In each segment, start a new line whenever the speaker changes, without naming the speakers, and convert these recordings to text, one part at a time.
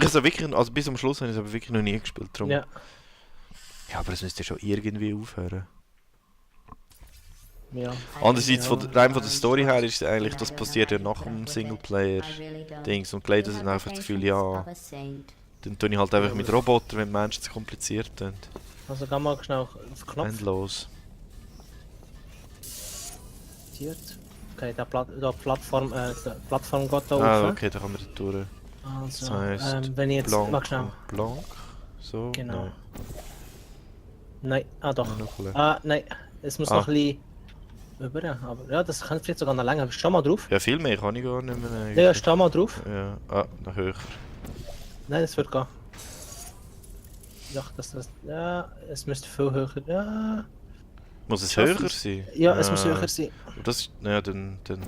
Ich habe wirklich, also bis zum Schluss habe ich es aber wirklich noch nie gespielt. Darum.
Ja.
Ja, aber es müsste schon irgendwie aufhören.
Ja.
Andererseits,
Ja.
rein von der Story her, ist eigentlich, das passiert ja nach dem Singleplayer-Dings. Und die Leute sind einfach das Gefühl, ja, dann tue ich halt einfach mit Robotern, wenn die Menschen zu kompliziert sind.
Also geh mal schnell auf den Knopf.
Endlos.
Okay, der Plattform geht da
Ah,
rauf.
okay, da kann man da durch.
Also,
Das heisst,
wenn ich jetzt...
Blanc
Mach schnell.
und Blanc. So,
Genau.
nein.
Nein, doch.
Nein, noch ein bisschen.
Nein, es muss
Ah.
noch ein bisschen... Über, aber ja, das kann vielleicht sogar noch länger. Steh mal drauf.
Ja, viel mehr kann ich gar nicht mehr.
Ja, steh mal drauf.
Ja, noch höher.
Nein, das wird gehen. Ja, ja, es müsste viel höher. Ja,
Muss es
Schaff
höher
es.
sein?
ja es muss höher sein.
Aber das ist, ja, dann
Dort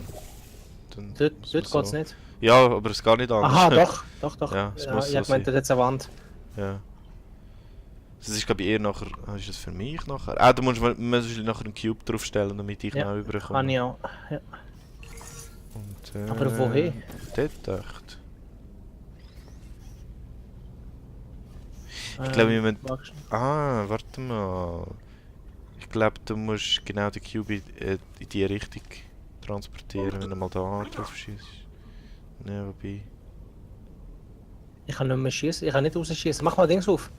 muss man
geht's
so.
nicht.
Ja, aber es geht nicht anders.
Aha, doch.
Ja, es
Ja,
muss
ich
so
hab gemeint,
sein.
da jetzt eine Wand.
Ja. Das ist glaube ich eher nachher, ist das für mich nachher? Ah, da musst du nachher einen Cube draufstellen, damit ich
Ja,
noch überkomme.
Kann ich auch. Ja.
Und,
Aber woher?
Dort echt. Ich glaube, wir müssen...
magst du-
Ah, warte mal. Ich glaube, du musst genau den Cube in die Richtung transportieren, wenn du mal da drauf schießt. Ne, wobei...
Ich kann nicht mehr schießen, ich kann nicht rausschießen. Mach mal Dings auf.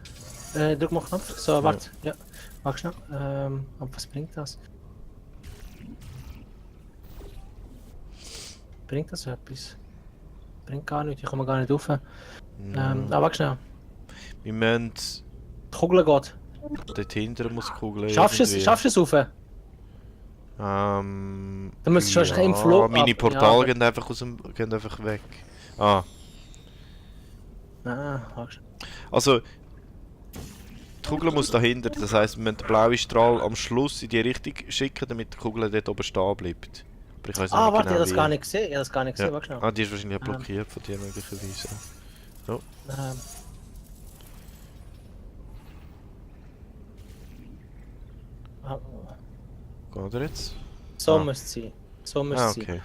Drück mal Knopf. So,
Ja.
warte. Ja. Mach schnell. Aber was bringt das? Bringt das etwas? Bringt gar nichts, ich komme gar nicht rauf. Warte schnell.
Wir müssen...
Die Kugel geht.
Dort hinten muss die Kugel
Schaffst du
irgendwie.
es rauf?
Dann
müsstest du wahrscheinlich im Flug
Meine
ab-
Portale
ja,
gehen einfach gehen einfach weg. Ah,
Nein, warte.
also... Die Kugel muss dahinter, das heisst, wir müssen den blauen Strahl am Schluss in die Richtung schicken, damit die Kugel dort oben stehen bleibt. Aber ich weiss nicht
Warte, ich
genau
habe das
wie.
gar nicht gesehen. Ich habe das gar nicht gesehen,
Ja.
warte schnell.
Ah, die ist wahrscheinlich blockiert von dir möglicherweise.
Ähm. Ah,
Geht er jetzt?
So
Ah.
müsste es sein. So müsste
Ah,
es
okay.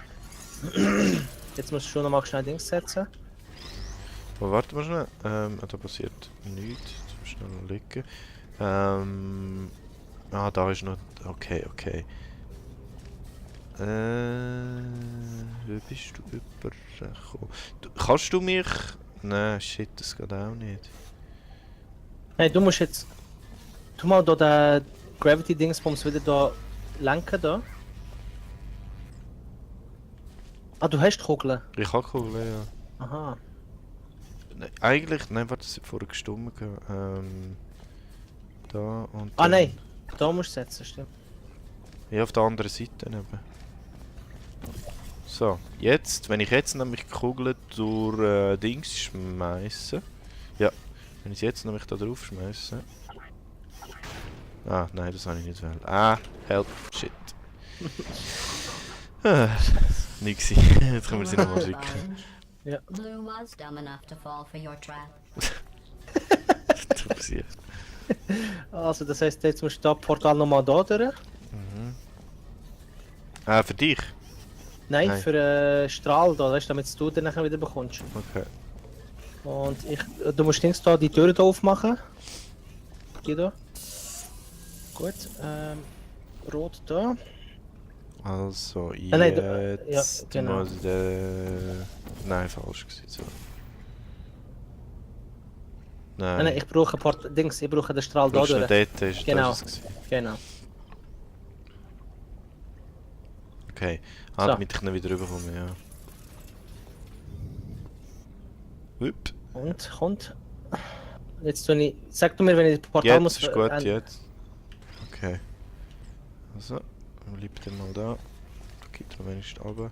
sein. Jetzt musst du schon noch mal schnell Dings setzen.
Aber warte mal schnell. Da passiert nichts. Jetzt muss schnell noch liegen. Da ist noch... Okay. Wie bist du übergekommen? Kannst du mich... Nein, shit, das geht auch nicht.
Nein, du musst jetzt... Tu mal da den Gravity-Dingsbums wieder da lenken da. Ah, du hast die Kugel.
Ich kann Kugeln, ja.
Aha.
Nein, eigentlich... Nein, warte, das hat vorher gestummt. Da und
Ah
dann-
nein, da musst du setzen, stimmt.
Ja, auf der anderen Seite eben. So, jetzt, wenn ich jetzt nämlich die Kugel durch Dings schmeiße. Ja, wenn ich jetzt nämlich da drauf schmeiße. Ah, nein, das habe ich nicht wollen. Ah, help, shit. Nix. Jetzt können wir sie nochmal schicken.
Ja.
Blue was dumb enough to fall for your trap.
Das passiert.
Also das heisst, jetzt musst du das Portal nochmal da durch.
Ah, für dich?
Nein,
Nein.
für Strahl da, weißt du, damit du den nachher wieder bekommst.
Okay.
Und du musst links da die Tür da aufmachen. Geh da. Gut, rot da.
Also,
nein,
jetzt
ja, genau.
muss der... Nein, falsch gewesen. So. Nein,
Nein, ich brauche ich brauche den Strahl da
brauchst du
durch.
dort, ist
Genau.
das gewesen.
Genau.
Okay,
So.
damit ich nicht wieder rüberkomme, ja. Hup.
Und kommt. Jetzt tue ich. Sag du mir, wenn ich das Portal muss.
Jetzt ist gut, jetzt. Okay. Also, bleibt dann mal da. Da geht er wenigstens runter.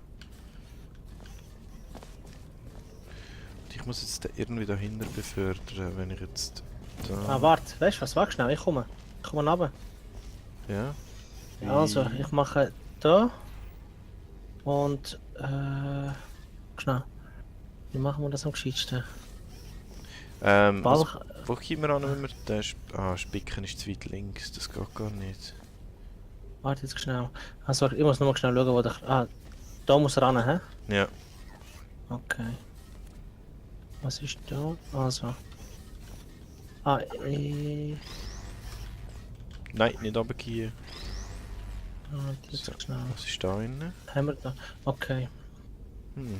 Und ich muss jetzt den irgendwie dahinter befördern, wenn ich jetzt da...
Ah, warte, weißt du was? Warte schnell, ich komme. Ich komme runter.
Ja?
Also, ich mache da. Und. Schnell. Wie machen wir das am gescheitsten?
Also,
Balk.
wo kommen wir an, wenn wir den... Spicken ist zu weit links, das geht gar nicht.
Warte jetzt schnell. Also, ich muss noch mal schnell schauen, wo der. Ah, da muss er ran, hä?
Ja.
Okay. Was ist da? Also. Ah,
Nein, nicht runtergehen.
jetzt schnell.
Was ist da drin?
Haben wir da? Okay.
Hm.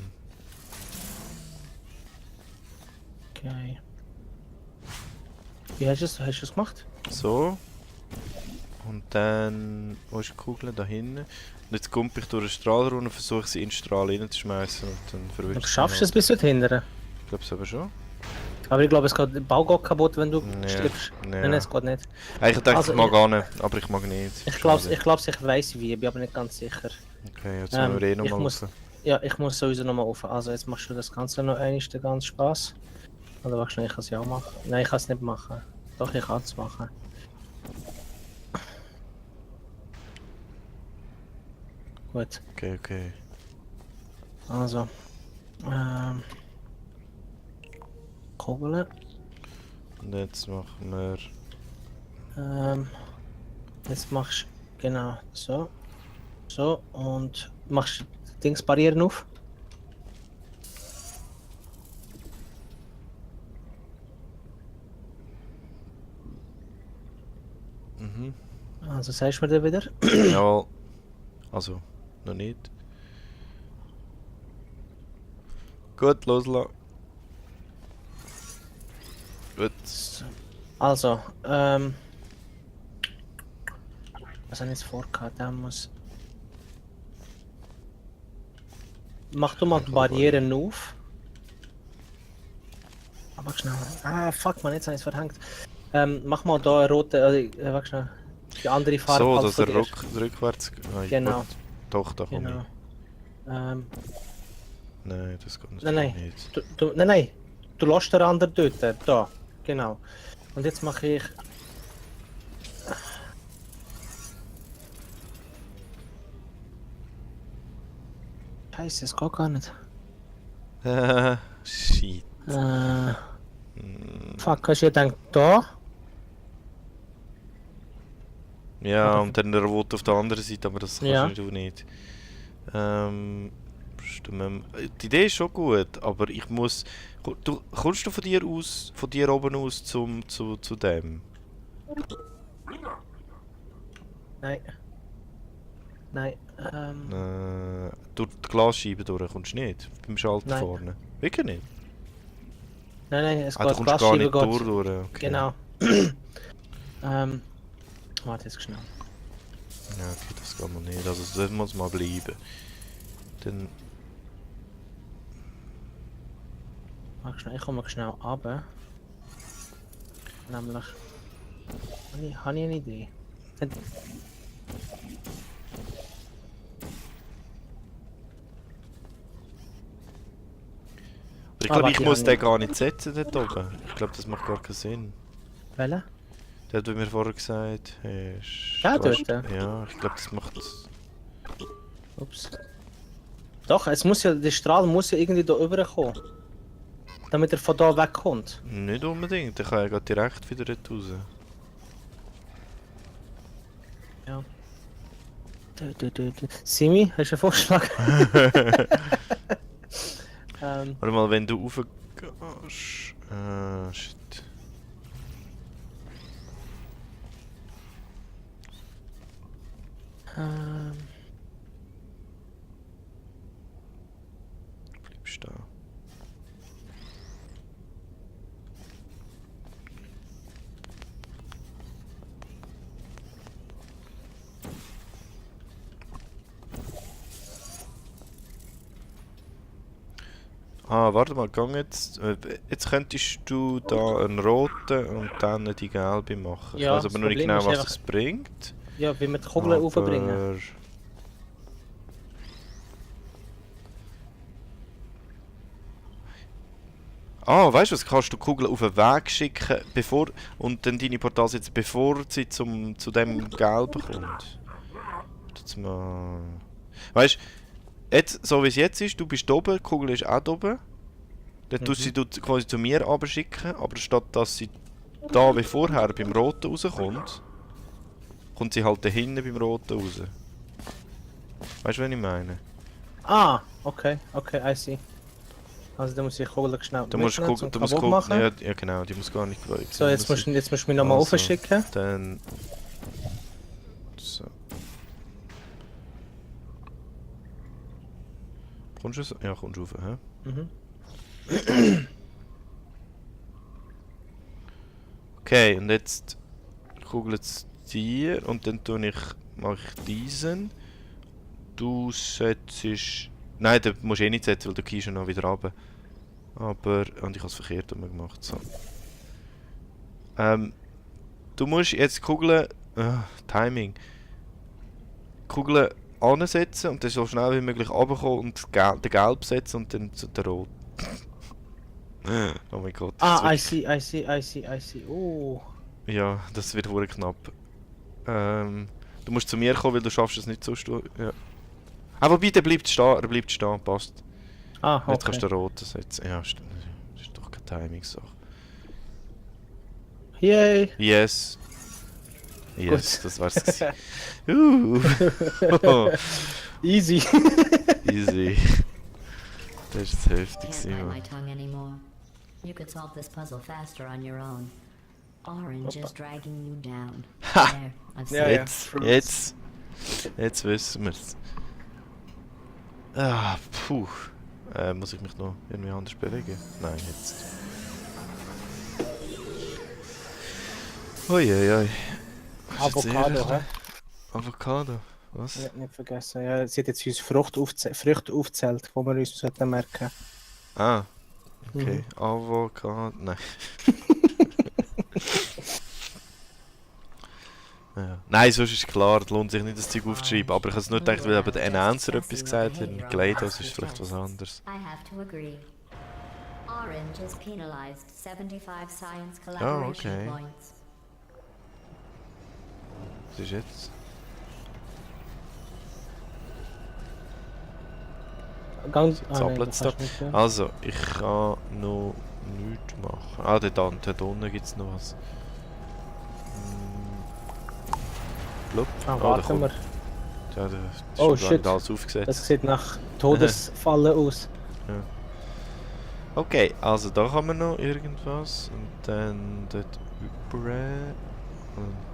Okay. Wie hast du es? Hast du es gemacht?
So. Und dann... Wo ist die Kugel? Da hinten. Und jetzt komme ich durch den Strahl runter und versuche sie in den Strahl reinzuschmeißen und dann verwirrt
Du schaffst es bis dorthin.
Ich glaube es aber schon.
Aber ich glaube, es geht der Bau geht kaputt, wenn du
Nee,
stirbst.
nee.
Nein, es geht nicht.
Eigentlich dachte
Also
ich mag
ich-
gar nicht, aber ich mag nicht.
Ich weiß wie, ich bin aber nicht ganz sicher.
Okay, jetzt müssen wir eh
ich
nochmal
muss-
rauf.
Ja, ich muss sowieso nochmal auf. Also jetzt machst du das Ganze noch einmal, den ganzen Spaß. Oder wahrscheinlich kann ich es ja auch machen. Nein, ich kann es nicht machen. Doch, ich kann es machen. Gut,
Okay, okay.
also. Kugeln.
Und jetzt machen wir...
Jetzt machst du genau so. So und machst Dingsbarrieren auf.
Mhm.
Also sagst du mir dann wieder.
Jawohl. Also, noch nicht. Gut, loslassen. Gut.
So. Also, was habe ich jetzt vorgehabt? Der muss. Mach du mal die Barrieren auf. Aber schnell. Ah, fuck man, jetzt habe ich es verhängt. Mach mal da eine rote, warte schnell. Die andere Farbe.
So,
halt
dass
von
er
dir.
rückwärts... Nein,
Genau.
gut. Doch, da komme
Genau.
ich. Nein, das geht
Nein, nein.
nicht.
Nein. Du lässt den anderen dort. Da. Genau. Und jetzt mache ich. Scheiße, es geht gar nicht.
Shit.
Fuck, hast du gedacht, da?
Ja,
Oder-
und dann der Rot auf der anderen Seite, aber das kannst
Ja.
du nicht. Die Idee ist schon gut, aber ich muss... Kommst du von dir oben aus zu dem?
Nein. Nein.
Durch die Glasscheibe durch kommst du nicht? Beim Schalter
Nein.
vorne? Wirklich nicht?
Nein, es
Ah, du
geht
kommst gar nicht
Glasscheibe
durch.
geht.
Okay.
Genau. Warte jetzt schnell.
Ja, okay, das kann man nicht. Also das muss mal bleiben. Dann...
Warte schnell, ich komme schnell runter. Nämlich. Habe ich eine Idee?
Ich
Ah,
glaube,
warte,
ich
ich
muss
hab
den
nicht-
gar nicht setzen dort oben. Ich glaube, das macht gar keinen Sinn.
Welche?
Der hat mir vorher gesagt, hast...
Der
du hast-
dort?
Ja, ich glaube, das macht...
Ups. Doch, es muss ja, der Strahl muss ja irgendwie da rüberkommen. Damit er von da wegkommt.
Nicht unbedingt, der kann ja grad direkt wieder dort raus.
Ja. Simi, hast du einen Vorschlag?
Warte mal, wenn du raufgehst... shit. Bleibst da. Ah, warte mal, gang jetzt. Jetzt könntest du da einen roten und dann die gelbe machen.
Ja,
ich weiß aber
das
noch nicht
Problem
genau,
ist
was
einfach-
das bringt.
Ja, wie wir die Kugeln aufbringen.
Aber- Ah, weißt du was? Kannst du die Kugel auf den Weg schicken, bevor und dann deine Portal setzen, bevor sie zu dem Gelben kommt. Jetzt mal. Weißt du, jetzt, so wie es jetzt ist, du bist oben, die Kugel ist auch oben. Dann tust du sie quasi zu mir schicken, aber statt dass sie da wie vorher beim Roten rauskommt, kommt sie halt da hinten beim Roten raus. Weißt du, was ich meine?
Ah, okay, I see. Also da muss ich Kugel schnell
Du musst
mitnehmen,
gucken,
zum
du musst
kaputt
gucken.
machen.
Ja, genau, die muss gar nicht gebeugt
So, jetzt musst du mich nochmal
Also.
aufschicken.
Dann. So. Kommst du so? Ja, kommst du rauf, hä?
Mhm.
Okay, und jetzt kugelt es dir und dann mache ich diesen. Du setzt. Nein, den musst du eh nicht setzen, weil du gehst ja noch wieder runter. Aber. Und ich habe es verkehrt gemacht. So. Du musst jetzt Kugeln. Timing. Kugeln ansetzen und dann so schnell wie möglich runterkommen und den Gelb setzen und dann zu der Rot. Oh mein Gott. das
Ah,
wird-
I see. Oh.
Ja, das wird wohl knapp. Du musst zu mir kommen, weil du schaffst es nicht so ja. Ah, wobei, der bleibt stehen, passt.
Ah, okay.
Jetzt kannst du den roten setzen. Ja, stimmt. Das ist doch keine Timing-Sache.
Yay.
Yes. Yes,
Gut.
das war's gewesen.
Easy.
Easy. Das ist das heftig
Can't bite
gewesen,
my
Mann.
tongue anymore. You could solve this puzzle faster on your own. Orange is dragging you down.
Ha!
There, I've
Ja,
seen
ja.
Jetzt wissen wir's. Ah, puh. Muss ich mich noch irgendwie anders bewegen? Nein, jetzt. Uiuiui.
Avocado, hä?
Avocado? Was?
Ja, nicht vergessen. Ja, sie hat jetzt uns Früchte aufgezählt, die wir uns sollten merken.
Ah, okay. Avocado. Nein. Ja. Nein, sonst ist klar, es lohnt sich nicht, das Zeug aufzuschreiben. Aber ich habe es nur gedacht, weil eben der Enhancer etwas gesagt hat. Und Gleidos ist vielleicht was anderes.
I have to agree. Orange is penalized 75 science collaboration
okay.
points.
Was ist jetzt?
Ganz.
Jetzt zappelt es da. Also, ich kann noch nichts machen. Ah, dort unten gibt es noch was. Blub.
Ah,
der
warten
kommt.
wir.
Ja, der ist
Oh,
schon gar
shit.
nicht alles aufgesetzt.
Das sieht nach Todesfalle aus.
Okay, also da kann man noch irgendwas. Und dann dort über. Und.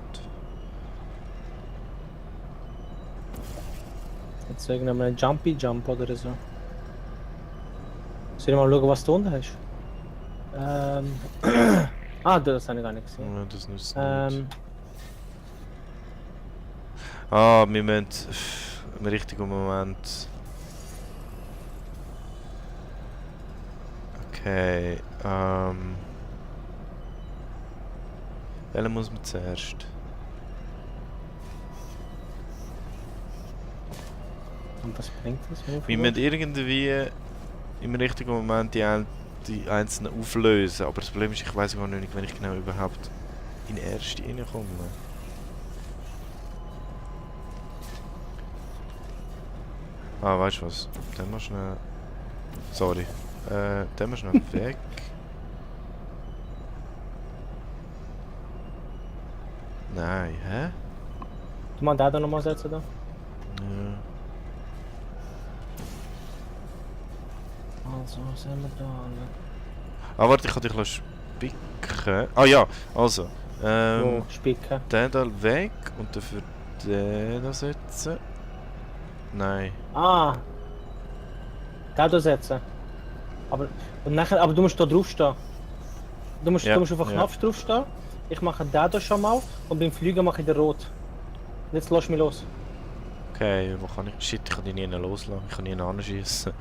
Jetzt irgendein Jumpy Jump oder so. Soll ich mal schauen, was du unten hast? Das habe ich gar nicht gesehen.
Ja, das nützt nicht. Wir müssen im richtigen Moment. Okay, welchen muss man zuerst?
Und was bringt das?
Wir müssen irgendwie im richtigen Moment die einzelnen auflösen. Aber das Problem ist, ich weiß gar nicht, wenn ich genau überhaupt in den ersten reinkomme. Ah, weißt du was? Dann mal schnell. Sorry. Dann mal schnell weg. Nein, hä?
Du meinst den da nochmal setzen da?
Ja.
Also, was haben wir da?
Ah, warte, ich kann dich spicken. Ah ja, also.
Spicken.
Den da weg und dafür den da setzen. Nein.
Ah! Den da setzen. Aber du musst da drauf stehen. Du musst auf den Knopf drauf stehen. Ich mache den da schon mal und beim Fliegen mache ich den rot. Und jetzt lass mich los.
Okay, wo kann ich. Shit, ich kann dich nie loslassen. Ich kann nie anschießen.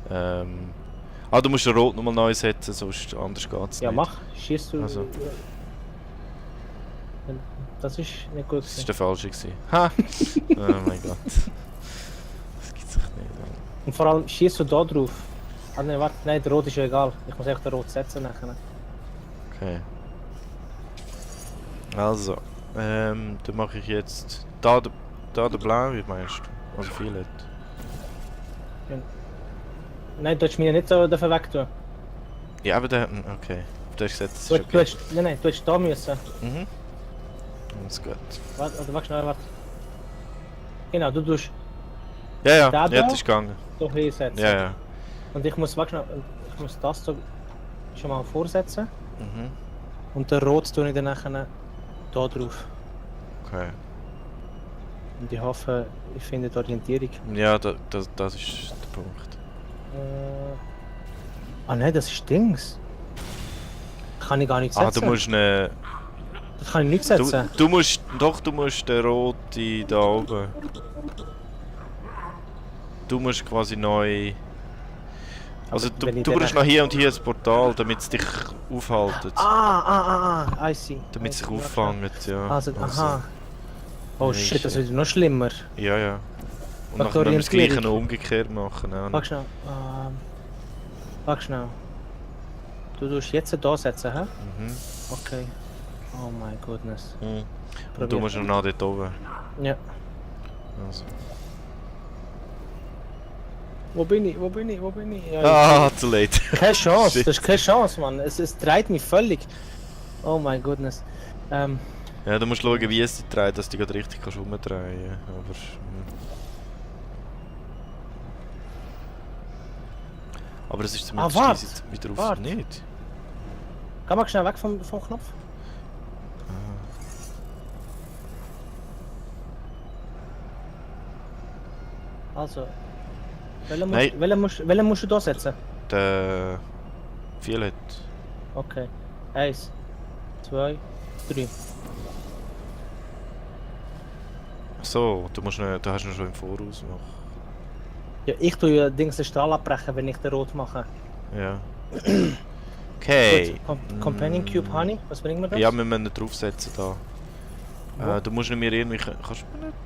Du musst den Rot nochmal neu setzen, sonst anders geht's
Ja,
nicht.
mach. Schießt du.
Also.
Das ist nicht gut.
Das war der falsche gewesen. Ha! Oh mein Gott. Das gibt's doch nicht.
Und vor allem schießt du da drauf. Ah, nein, warte, nein, der Rot ist ja egal. Ich muss echt den Rot setzen nachher.
Okay. Also, dann mache ich jetzt da der blaue, meinst du? Also Violet.
Nein, du hast mich ja nicht so davon weg tun.
Ja, aber der. Okay. Du hast gesagt, das ist
Du
okay.
hast, nein, du hast da müssen.
Mhm. Alles gut.
Warte schnell, warte. Genau, du tust
Ja,
Da
ja,
da?
das ist gegangen.
so hinsetzen.
Ja, ja.
Und ich muss, warte schnell, muss das hier schon mal vorsetzen.
Mhm.
Und den Rot tue ich dann nachher da drauf.
Okay.
Und ich hoffe, ich finde die Orientierung.
Ja, das ist der Punkt.
Ah nein, das ist Dings. Das kann ich gar nicht
Ah,
setzen.
du musst ne.
Das kann ich nicht setzen.
Du musst. Doch, du musst den roten da oben. Du musst quasi neu. Also
Aber
du
wenn ich
brauchst
den-
noch hier und hier ein Portal, damit es dich aufhaltet.
I see.
Damit es sich
I see.
auffangt, ja.
Also, aha. Oh
Nee,
shit, das
shit.
wird noch schlimmer.
Ja, ja. Und
Warte,
nachher müssen wir das gleiche
Orientierung.
noch umgekehrt machen. Ja.
Warte schnell. Warte schnell. Du tust jetzt da setzen, hä?
Mhm.
Okay. Oh my goodness.
Mhm. Und
Probier.
du musst noch dort oben.
Ja.
Also.
Wo bin ich? Wo bin ich? Wo bin ich? Ja,
Ah, zu late.
keine Chance,
Shit.
das ist keine Chance, Mann. Es treibt mich völlig. Oh my goodness.
Ja, du musst schauen, wie es dich dreht, dass du dich gerade richtig kannst umdrehen. Aber. Aber es ist zumindest
warte,
easy wieder auf.
warte.
Nicht?
Geh mal schnell weg vom Knopf. Also.
Nein.
Welchen musst du da setzen?
Der. Violett.
Okay. 1, 2, 3.
So, du hast ihn schon im Voraus machen.
Ja, ich tue ja Dings den Strahl abbrechen, wenn ich den rot mache.
Ja. Okay.
Gut, Companion Cube Honey, was bringt mir das?
Ja, wir müssen ihn draufsetzen da.
Wo?
Du musst ihn mir irgendwie. Kannst du mir nicht.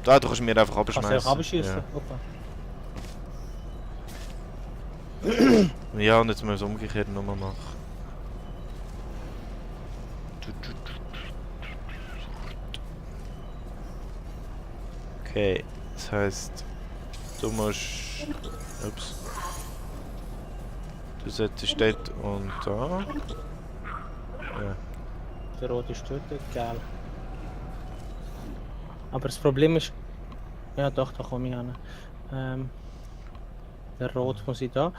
Ah, du kannst ihn mir einfach
Kannst du
abschmeißen.
auch abschießen?
Ja. Ja, und jetzt müssen wir es umgekehrt nochmal machen. Okay, das heisst, du musst. Ups. Du setzt dort und da. Ja.
Der rote ist dort, geil. Aber das Problem ist... Ja doch, da komme ich an. Der rot muss ich da.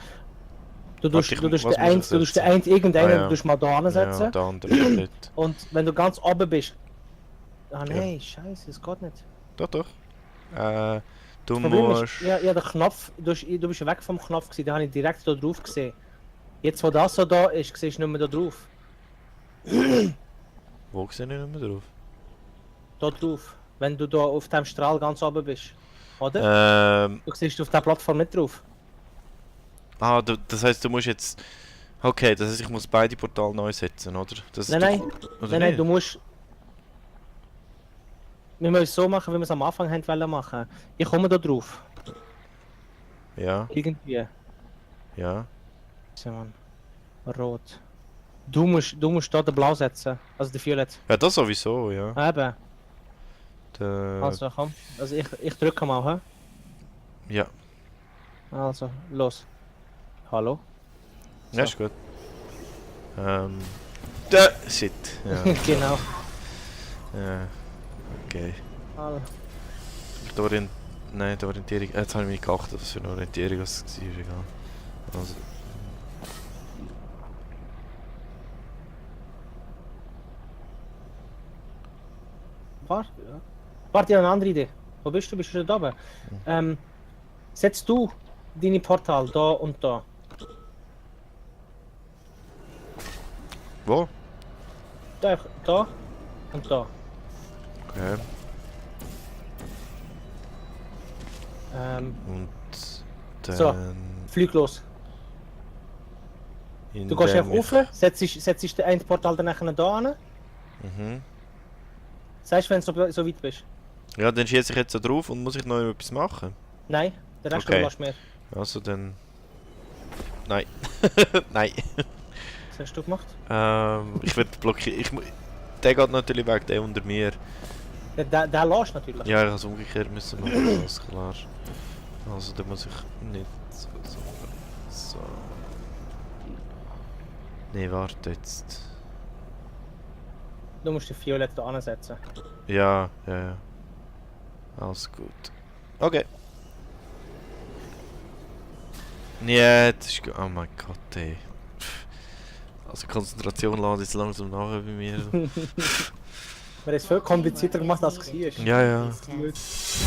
Du tust
ich-
du tust
was
den
muss ich
eins, du tust den
setzen?
eins, irgendeinen,
Ah, ja.
du tust mal da ansetzen.
Ja, der andere ist dort.
Und wenn du ganz oben bist... Ah nein, scheiße, es geht nicht.
Doch, doch. Du
Das Problem
musst.
ist, ja, der Knopf, du bist weg vom Knopf gewesen, da habe ich direkt da drauf gesehen. Jetzt wo das so da ist, siehst du nicht mehr da drauf.
Wo sehe ich nicht mehr drauf?
Da drauf. Wenn du da auf dem Strahl ganz oben bist. Oder? Du siehst auf der Plattform nicht drauf.
Das heisst, du musst jetzt. Okay, das heisst, ich muss beide Portale neu setzen, oder? Das
Nein,
ist
nein.
doch- oder
Nein, nein,
nicht?
du musst... Wir müssen es so machen, wie wir es am Anfang haben wollen machen. Ich komme da drauf.
Ja,
Irgendwie.
ja.
So, Mann. Rot. Du musst da den Blau setzen. Also den Violett.
Ja, das sowieso, ja.
Eben.
Der,
Also komm. Also ich drücke mal, hä?
ja.
Also, los. Hallo?
Ja, ist gut. Da, shit. Ja,
Genau.
ja. Okay.
Hallo.
Nein, die Orientierung. Jetzt habe ich mich geachtet, was für eine Orientierung es war. Egal. Also,
Warte, ja. Warte, ich habe eine andere Idee. Wo bist du? Bist du schon da oben? Setzt du deine Portal da und da.
wo?
Da und da.
Okay. Und dann.
So. Flieg los. Du gehst einfach rauf, setzt den einen Portal dann nachher da an.
Mhm.
Sagst du, wenn du so weit bist?
Ja, dann schieße ich jetzt so drauf und muss ich noch etwas machen.
Nein, den Rest
Okay.
lässt du mir.
Also dann. Nein. Nein.
Was hast du gemacht?
Ich werde blockieren. Der geht natürlich weg, der unter mir.
Den lässt du natürlich.
Ja, ich habe es umgekehrt müssen machen, das ist klar. Also da muss ich nicht so. Nee, warte jetzt.
Du musst den Violett da ansetzen.
Ja. Alles gut. Okay. Ja, das ist... Oh mein Gott, ey. Also Konzentration lässt jetzt langsam nach bei mir.
Wir haben es viel komplizierter gemacht als es war.
Ja, ja.
These tests.